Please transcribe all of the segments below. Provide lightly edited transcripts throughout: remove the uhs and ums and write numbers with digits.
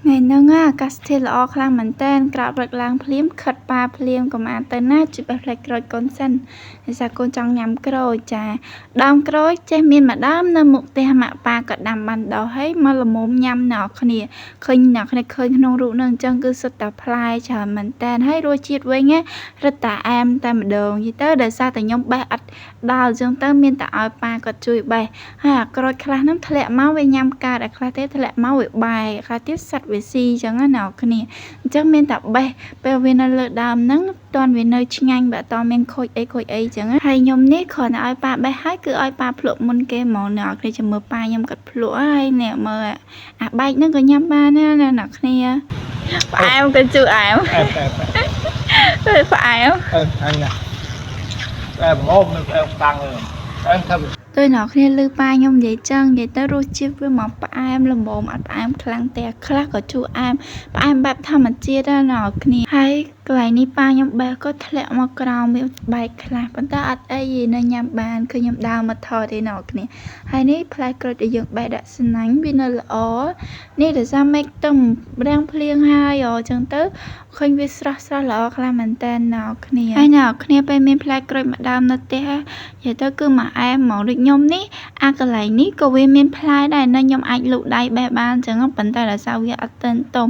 ថ្ងៃហ្នឹងអាកាសធាតុល្អខ្លាំងមែនទែនក្រោកព្រឹកឡើងភ្លាមខិតប៉ាភ្លាមកុំអានទៅណាជួយបេះផ្លែក្រូចកូនសិនដោយសារកូនចង់ញ៉ាំក្រូចចាដើមក្រូចចេះមានមួយដើមនៅមុខផ្ទះម៉ាក់ប៉ាក៏ដាំបានដោះហើយមកល្មមញ៉ាំអ្នកគ្នាឃើញអ្នកគ្នាឃើញក្នុងរូបហ្នឹងអញ្ចឹងគឺសុទ្ធតែផ្លែច្រើនមែនទែនហើយរសជាតិវិញណារឹតតែអែមតែម្ដងនិយាយទៅដោយសារតែខ្ញុំបេះអត់ដល់អញ្ចឹងទៅមានតែឲ្យប៉ាគាត់ជួយបេះហើយអាក្រូចខ្លះហ្នឹងធ្លាក់មកវាញ៉ាំកើតអាខ្លះទៀតធ្លាក់មកវាបែកខ្លះទៀតសត្វវាស៊ីអញ្ចឹងណាអ្នកគ្នាអញ្ចឹងមានតែបេះពេលវានៅលើដើមហ្នឹងតន់វានៅឆ្ងាញ់បើអត់មានខូចអីខូចអីអញ្ចឹងហើយខ្ញុំនេះគ្រាន់តែឲ្យប៉ាបេះហើយគឺឲ្យប៉ាភ្លក់មុនគេហ្មងអ្នកគ្នាចាំមើលប៉ាខ្ញុំគាត់ភ្លក់ហើយអ្នកមើលអាបែកហ្នឹងក៏ញ៉ាំបានដែរណាអ្នកគ្នាផ្អែមក៏ជូរអែម អែមអែម ផ្អែម អែមអញណាអែមមកនៅអែមតាំងអែមធ្វើ ដោយអ្នកគ្នាលឺប៉ាខ្ញុំនិយាយចឹងនិយាយទៅរសជាតិវាមកផ្អែមល្មមអត់ផ្អែមខ្លាំងទេខ្លះក៏ជូរអែមផ្អែមបែបធម្មជាតិណាអ្នកគ្នាហើយកន្លែងនេះប៉ាខ្ញុំបេះក៏ធ្លាក់មកក្រោមវាបែកខ្លះប៉ុន្តែអត់អីទេនៅញ៉ាំបានគឺខ្ញុំដើរមកថតទេអ្នកគ្នាហើយនេះផ្លែក្រូចដែលយើងបេះដាក់ស្នាញ់វានៅល្អនេះដោយសារមេឃទៅរាំងភ្លៀងហើយអញ្ចឹងទៅឃើញវាស្រស់ស្រស់ល្អខ្លាំងមែនតើអ្នកគ្នាហើយអ្នកគ្នាពេលមានផ្លែក្រូចមួយដើមនៅផ្ទះនិយាយទៅគឺមកអែមហ្មងដូចខ្ញុំនេះអាកន្លែងនេះក៏វាមានផ្លែដែរនៅខ្ញុំអាចលូកដៃបេះបានអញ្ចឹងប៉ុន្តែដោយសារវាអត់ទាន់ទុំ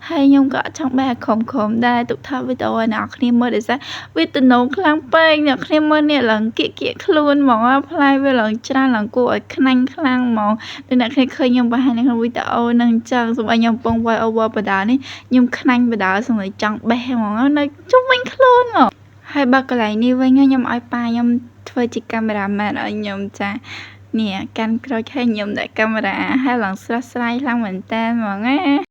ហើយខ្ញុំក៏អត់ចង់បេះឲ្យខំៗដែរទុកថតវីដេអូឲ្យអ្នកគ្នាមើលដោយសារវាទំនងខ្លាំងពេកអ្នកគ្នាមើលនេះឡើងគៀកគៀកខ្លួនហ្មងផ្លែវាឡើងច្រើនឡើងគួរឲ្យខ្នាញ់ខ្លាំងហ្មងដូចអ្នកគ្នាឃើញខ្ញុំបង្ហាញនៅក្នុងវីដេអូហ្នឹងអញ្ចឹងសូមឲ្យខ្ញុំកំពុង voice over បដានេះខ្ញុំខ្នាញ់បដាសម្រាប់ចង់បេះហ្មងនៅជុំវិញខ្លួនហ្មងហើយបើកន្លែងនេះវិញខ្ញុំឲ្យប៉ាខ្ញុំធ្វើជាកាមេរ៉ាមែនឲ្យខ្ញុំចានេះកាន់ក្រូចឲ្យខ្ញុំដាក់កាមេរ៉ាហើយឡើងស្រស់ស្រាយខ្លាំងមែនតើហ្មងណា។